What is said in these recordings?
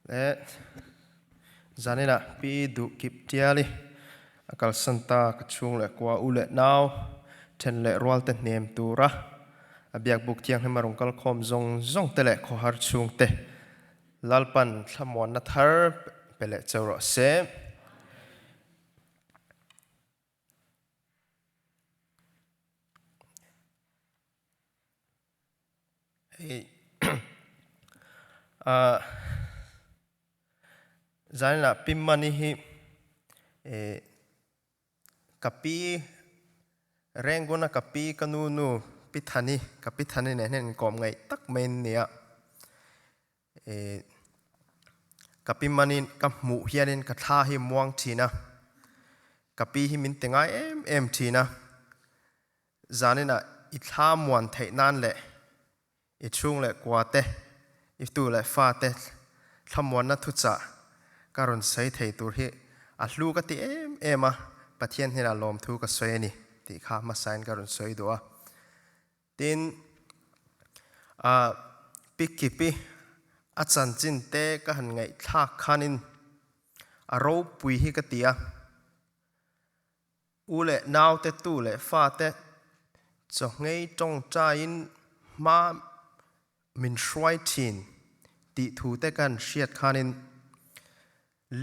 Le zaninah Pi Duh Kip Tiali a kalsan ta ka chhung leh kua u leh nau then leh rual te hnem tura a biak buk thianghlim a rawn kal khawm zawng zawng te leh khawhar chhung te Lalpan thlamuanna thar pe leh cheu rawh se. Hei ah zaninah Pi Mani hi eh ka pi Renguna ka pi ka nu nu Pi Thani ka pi Thani nen hian inkawm ngaih tak mai an nia. Eh ka pi Mani ka hmuh hianin ka thla hi muang thin a, ka pi hi min ti ngai em em thin a. Zaninah i thla muan theih nan leh i chhung leh kua te, i tu leh fa te thlamuanna thuchah ka rawn sawi thei tur hi a hlu ka ti em em a, Pathian hnenah lawmthu ka sawi a ni tih kha hmasain ka rawn sawi duh a. Tin, ah Pi Kipi a chanchin te ka han ngaihthlak khanin a ropui hi ka ti a. U leh naute tu leh fate chawhngei tawngtaiin hma min hruai thin tih thute kan hriat khanin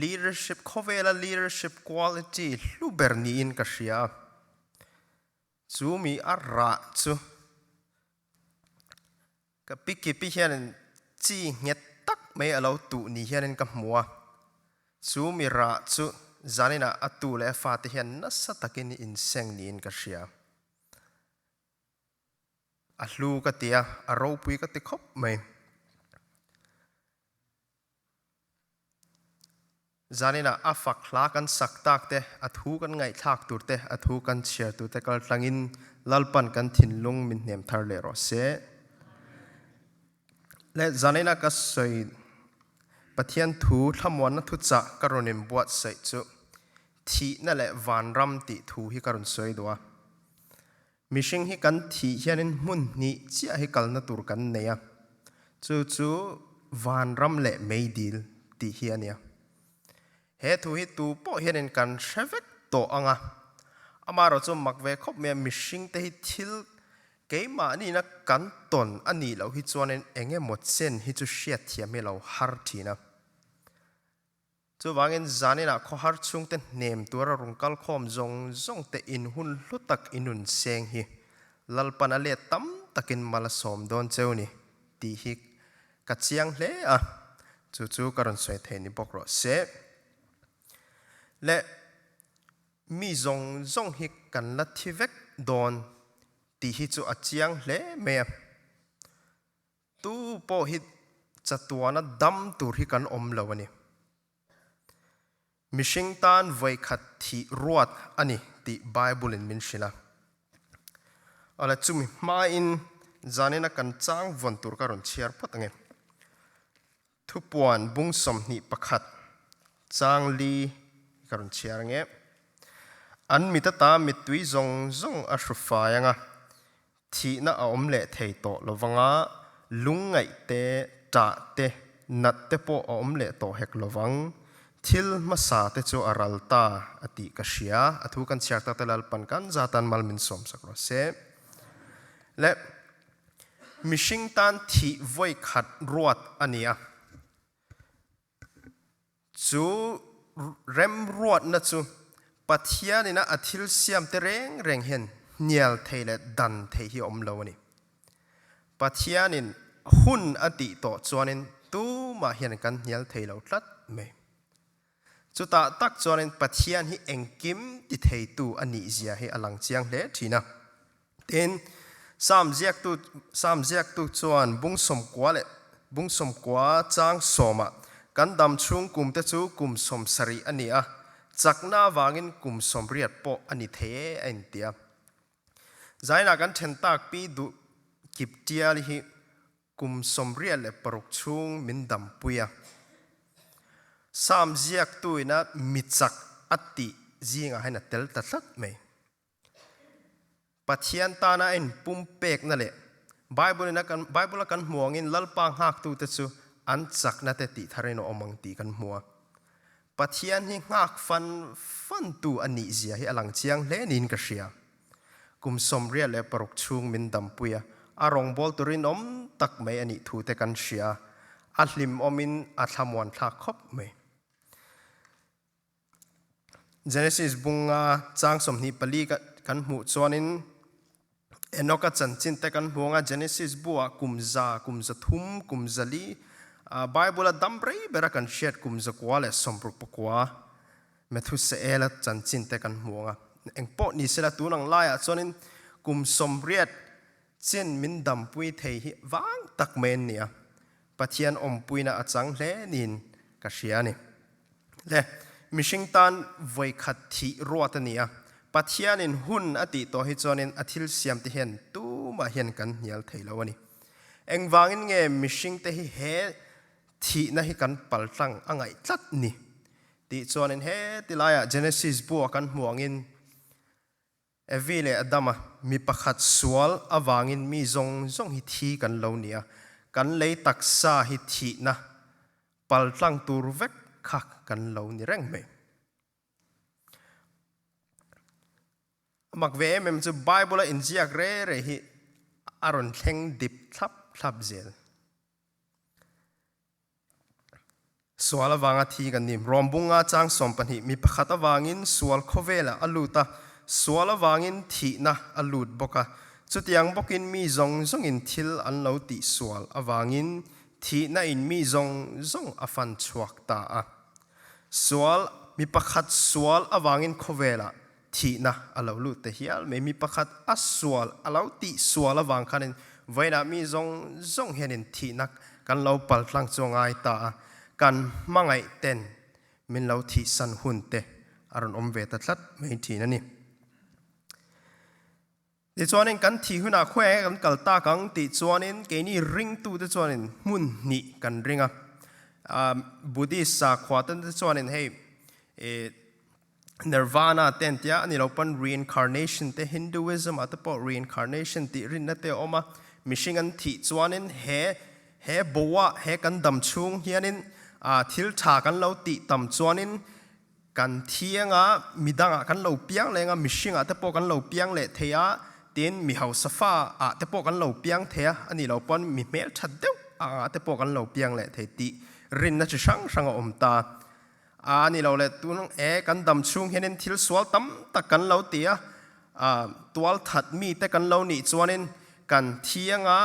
leadership khawvela leadership quality hlu ber niin ka hria a. Chu mi a rah chu ka pi kipi hianin chi nghet tak mai a lo tuh ni hianin ka hmu a, chu mi rah chu zaninah a tu leh a fate hian nasa takin inseng niin ka hria. A hlu ka ti a, a ropui ka ti khawp mai. Zaninah a fak hla kan sak tak te, a thu kan ngaihthlak tur te, a thu kan chhiar tur te kal tlangin Lalpan kan thinlung min hnem thar leh rawh se. Le zaninah ka sawi Pathian thu thlamuanna thuchah ka rawn inbuatsaih chu thihna leh vanram tih thu hi ka rawn sawi duh a. Mihring hi kan thih hianin hmun hnih chiah hi kalna tur kan nei a, chu chu vanram leh meidil tih hi a nia. He thu hi tu pawh hianin kan hre vek tawh ang a, amaherawh chu mak ve khawp mai a, mihringte hi thil keimahniina kan tawn a nih loh hi chuanin eng emaw chen hi chu hriatthiam hi a lo har thin a. Chuvangin zaninah khawhar chhungte hnem tura rawn kal khawm zawng zawng te in hun hlu tak i nun seng hi Lalpan a let tam takin mal a sawm dawn cheu ni tih hi ka chiang hle a, chu chu ka rawn sawi thei ni bawk rawh se. Le mi zawng zawng hi kan la thi vek dawn tih hi chu a chiang hle mai a. Tu pawh hi chatuana dam tur hi kan awm lo a ni. Mihring tan vawikhat thih ruat a ni tih Bible-in min hrilh a. Awle chumi hmain zanina kan chang vawn tur ka rawn chhiar phawt ange. Thupuan bung 21 chang li ka rawn chhiar ange. An mit ata mittui zawng zawng a hru fai anga, Thihna a awm leh thei tawh lovanga, lungngaih te, ṭah te, nat te pawh a awm leh tawh hek lovang. Thil hmasa te chu a ral ta a tih ka hria. A thu kan chhiar tak te Lalpan kan zatan mal min sawm sak rawh se. Le mihring tan thih vawi khat ruat a ni a. Chu remruatna chu Pathianina a thil siamte reng reng hian hnial thei leh dan thei hi a awm lo a ni. Pathianin hun a tih tawh chuanin tumah hian kan hnial thei lo tlat mai. Chutah tak chuanin Pathian hi engkim ti theitu a nihzia hi a lang chiang hle thin a. Tin, Sam ziaktu Sam ziaktu chuan bung sawmkua leh bung sawmkua chang sawmah kan dam chhung kumte chu kum 70 a ni a, chakna avangin kum 80 pawh a ni thei e a inti a. Zainah kan then tak pi duh kip tial hi kum 86 chhung min dampui a. Sam ziaktuina mi chak a tih zingah hian a tel ta tlat mai. Pathian tana a inpumpekna leh Bible-in a kan Bible-a kan hmuh angin Lalpa nghaktute chu an chakna te tih tharin a awm ang tih kan hmu a. Pathian hi nghak fan fantu a nih zia hi a lang chiang hle niin ka hria. Kum 86 chhung min dampui a, a rawngbawltu rinawm tak mai a nih thu te kan hria a, a hlimawmin a thlamuan thlak khawp mai. Genesis bunga chang 24 kan hmuh chuanin Enoka chanchin te kan hmu anga Genesis buah kum 100, kum 300, kum 400 Bible a dam rei bera kan hriat kum 169 Methuselah chanchin te kan hmu anga engpawh ni sela tun ang laiah chuanin kum 80 chin min dampui thei hi vang tak mai an ni a, Pathian awmpuina a chang hle niin ka hria a ni. Le, mihring tan vawikhat thih ruat a ni a, Pathianin hun a tih tawh hi chuanin a thil siamte hian tumah hian kan hnial thei lo a ni. Engvangin nge mihringte hi he thihna hi kan paltlang a ngaih tlat ni? Tih chuanin heti laiah Genesis bu-a kan hmu angin Evi leh Adama mi pakhat sual avangin mi zawng zawng hi thi kan lo ni a, kan lei taksa hi thihna paltlang tur vek kha kan lo ni reng mai. A mak ve em em chu Bible-a inziak re re hi a rawn thleng dip thlap thlap zel. Sual avanga thi kan ni. Rawmbunga chang 12 mi pakhat avangin sual khawvelah a lut a, sual avangin thihna a lut bawk a. Chutiang bawkin mi zawng zawngin thil an lo tih sual avangin thihna in mi zawng zawng a fan chhuak ta a. Sual mi pakhat sual avangin khawvelah thihna a lo lut ta hial mai. Mi pakhat a sual a lo tih sual avang khanin vawiinah mi zawng zawng hianin thihna kan lo paltlang chu a ngai ta a, kan hmangaih ten min lo thihsan hun te a rawn awm ve ta tlat mai thin a ni. Tichuanin kan thih hunah khawiah kan kal tak ang tih chuanin keini ringtute chuanin hmun hnih kan ring a. Buddhist sakhua te chuanin hei Nirvana te an tia a ni lo pawn reincarnation te Hinduism ah te pawh reincarnation tih rinna te a awm a. Mihring an thih chuanin he he boa he kan dam chhung hianin thil tha kan lo tih tam chuanin Kan thiang a, midangah kan lo piang leng a, mihringah te pawh kan lo piang leh thei a, tin mi hausa fa ah te pawh kan lo piang thei a, a nih loh pawn mi hmelthat deuh ah te pawh kan lo piang leh thei tih rinna chi hrang hrang a awm ta. A nih loh leh tun e kan dam chhung hianin thil sual tam tak kan lo ti a, tualthat mi te kan lo nih chuanin kan thiang a,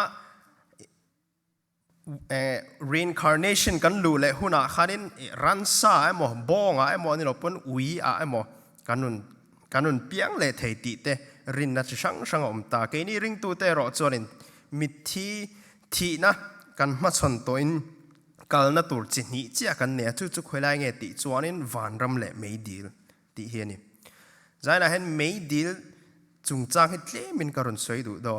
Reincarnation kan luh leh hunah khanin ransa emaw bawngah emaw a ni lo pawn ui ah emaw kan rawn kan rawn piang leh thei tih te rinna chi hrang hrang a awm ta. Keini ringtute erawh chuanin mitthi thihna kan hmachhawn tawhin kalna tur chi hnih chiah kan nei a, chu chu khawilai nge tih chuanin vanram leh meidil tih hi a ni. Zainah hian meidil chungchang hi tlemin ka rawn sawi duh daw.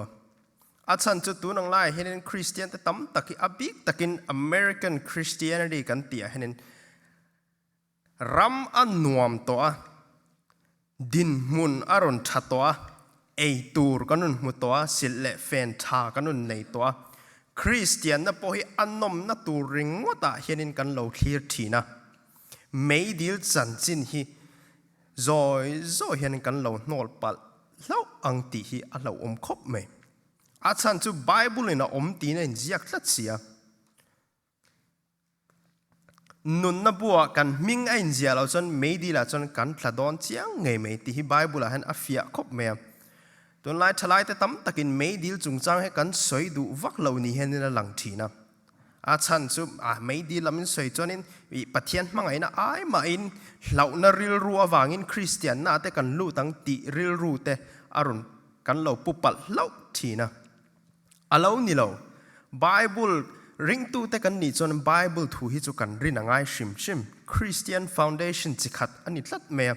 A chhan chu tun ang laiah hianin Kristian te tam tak hi a bik takin American Christianity kan tih ah hianin ram a nuam tawh a, dinhmun a rawn tha tawh a, ei tur kan rawn hmu tawh a, silh leh fen tha kan rawn nei tawh a, Kristianna pawh hi a nawmna tur ringawt ah hianin kan lo thlir thin a, meidil chanchin hi Zawi zawi hian kan lo hnawl palh hlauh ang tih hi a hlauhawm khawp mai. A chhan chu Bible in a awm tiin a inziak tlat si a. Nunna buah kan hming a inziah loh chuan meidil ah chuan kan tla dawn chiang ngei mai tih hi Bible ah hian a fiah khawp mai a. Tunlai thalaite tam takin meidil chungchang hi kan sawi duh vak lo ni hianin a lang thin a. A chhan chu a meidil lam in sawi chuanin ih Pathian hmangaihna ai mahin hlauhna rilru avangin Kristianna te kan lut ang tih rilru te a rawn kan lo pu palh hlauh thin a. A lo ni lo. Bible ringtute kan nih chuan Bible thu hi chu kan rin a ngai hrim hrim. Christian foundation chi khat a ni tlat mai a.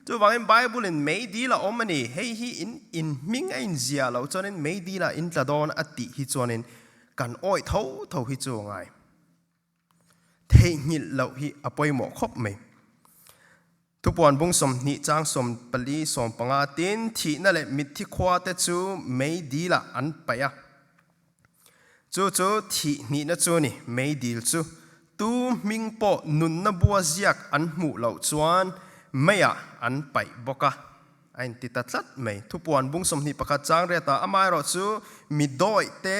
Chuvangin Bible in meidil a awm a ni, hei hi in in hming a inziah loh chuanin meidil ah in tla dawn a tih hi chuanin Kan awih tho tho hi chu a ngai. Theihnghilh loh hi a pawimawh khawp mai. Thupuan bung 20 chang 14 15 tin thihna leh mitthi khua te chu mei dil ah an paih a. Chu chu thih hnihna chu ni, meidil chu. Tu hming pawh nunna bua ziak an hmuh loh chuan meiah an paih bawk a. A inti ta tlat mai. Thupuan bung 21 chang riatah amaherawh chu mi dawih te,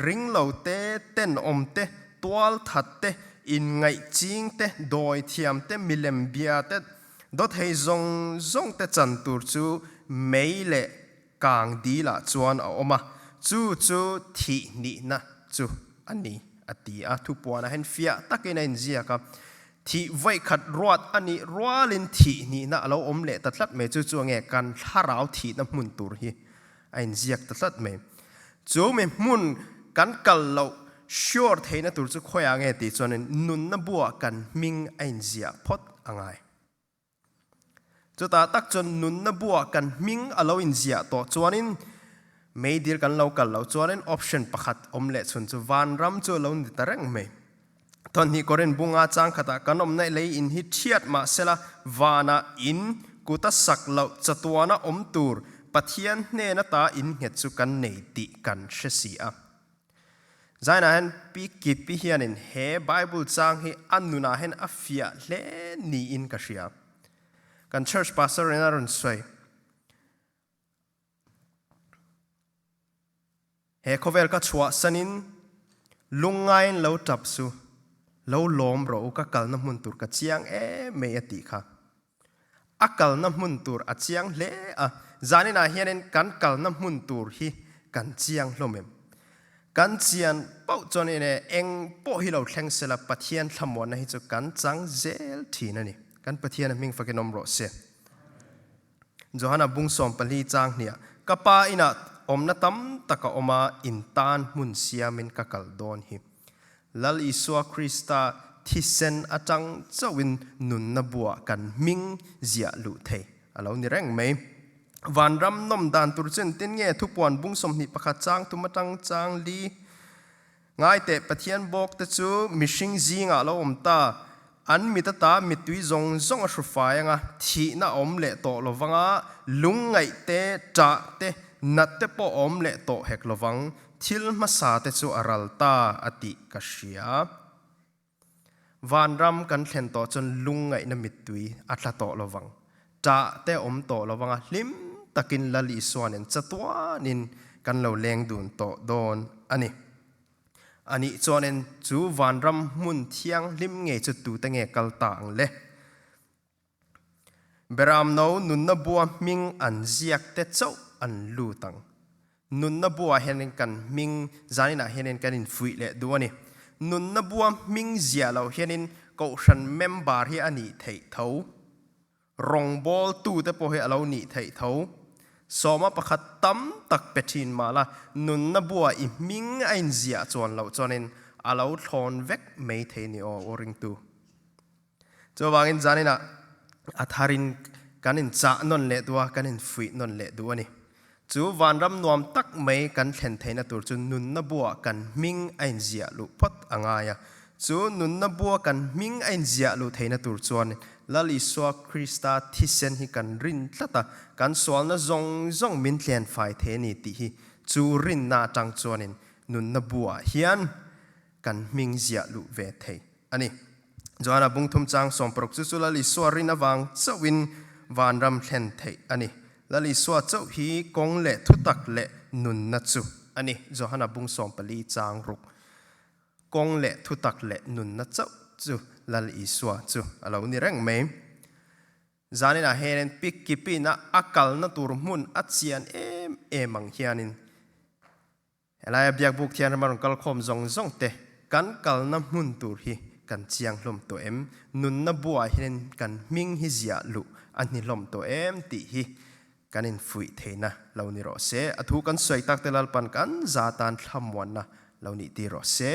ringlo te, tenawm te, tualthat te, inngaih ching te, dawi thiam te, milem bia te, dawthei zawng zawng te chan tur chu mei leh kang dilah chuan a awm a, chu chu thih nihna chu a ni, a ti a. Thupuanah hian fiah takin a inziak a, thih vawikhat ruat a nih rualin thih nihna a lo awm leh ta tlat mai. Chu chu a nge kan thlarau thihna hmun tur hi a inziak ta tlat mai. Chu mi hmun kan kal loh sure theihna tur chu khawiah nge tih chuanin nunna buah kan hming a inziah phawt a ngai. Chutah tak chuan nunna buah kan hming a lo inziah tawh chuanin meidil kan lo kal loh chuanin option pakhat awm leh chhun chu vanram chu a lo ni ta reng mai. Thawhnih Korin bunga chang khatah kan awmna lei in hi thiat mah sela vanah in kuta sak loh chatuana awm tur Pathian hnen ata in nghet chu kan nei tih kan hre si a. Zainah hian Pi Kipi hianin he Bible chang hi a nunah hian a fiah hle niin ka hria. Kan church pastor in a rawn sawi. He khawvel ka chhuah sanin lungngaiin lo tap su, lo lawm rawh u ka kalna hmun tur ka chiang em mai a tih kha. A kalna hmun tur a chiang hle a, zaninah hianin kan kalna hmun tur hi kan chiang hlawm em? Kan chian pauh chuan ine eng pawh hi lo thleng sela Pathian thlamuanna hi chu kan chang zel thin a ni. Kan Pathian a hming fakin awm rawh se. Johana bung 14 chang hniah, Ka Pa inah awmna tam tak a awm a, in tan hmun siamin ka kal dawn hi. Lal Isua Krista thisen atang chauhin nunna buah kan hming ziah luh thei a lo ni reng mai. Vanram nawm dan tur chu engtin nge thupuan bung 21 chang tum atang chang li ngai teh Pathian bawk te chu mihring zingah a lo awm ta, an mit ata mittui zawng zawng a hru fai anga thihna a awm leh tawh lovanga lungngaih te, ṭah te, nat te pawh a awm leh tawh hek lovang. Thil hmasa te chu a ral ta a tih ka hria. Vanram kan thlen tawh chuan lungngaihna mittui a tla tawh lovang. Ṭah te awm tawh lovang a, hlim takin Lal Isua nen chatuanin kan lo leng dun tawh dawn a ni. Anih chuanin chu vanram hmun thianghlim ngei chu tute nge kal ta ang le? Beramno nunna bua hming an ziak te chauh an lut ang. Nunna buah hianin kan hming zaninah hianin kan infuih leh duh a ni. Nunna bua hming ziah loh hianin kohhran member hi a nih theih tho. Rawngbawltu te pawh hi a lo nih theih tho. Sawma pakhat tam tak pe thin mah la, nunna bua i hming a inziah chuan loh chuanin a lo thlawn vek mai thei ni aw, aw ringtu. Chuvangin zaninah a tharin kan inchah nawn leh duh a, kan infuih nawn leh duh a ni. Chu vanram nuam tak mai kan thlen theihna tur chu nunna buah kan hming a inziah luh phawt a ngai a. Chu nunna bua kan hming a inziah luh theihna tur chuan Lal Isua Krista thisen hi kan rin tlat a, kan sualna zawng zawng min tlen fai thei a ni tih hi chu rinna atang chuanin nunna buah hian kan hming ziah luh ve thei a ni. Joana bungthum chang 60 chu chu Lal Isua rin avang chauhin vanram thlen theih a ni. Lal Isua chauh hi kawng leh thutak leh nunna chu a ni. Johana bung 14 chang ruk kawng leh thutak leh nunna chauh chu Lal Isua chu a lo ni reng mai. Zaninah hianin pik kipina a kalna tur hmun a chian em em ang hianin Helaia biakbuk thianghlim a rawn kal khawm zawng zawng te kan kalna hmun tur hi kan chiang hlawm tawh em? Nunna buah hian kan hming hi ziah luh a hni hlawm tawh em tih hi kan infuih theihna lo ni rawh se. A thu kan sawi tak te Lalpan kan za tan thlamuanna lo nih tir rawh se.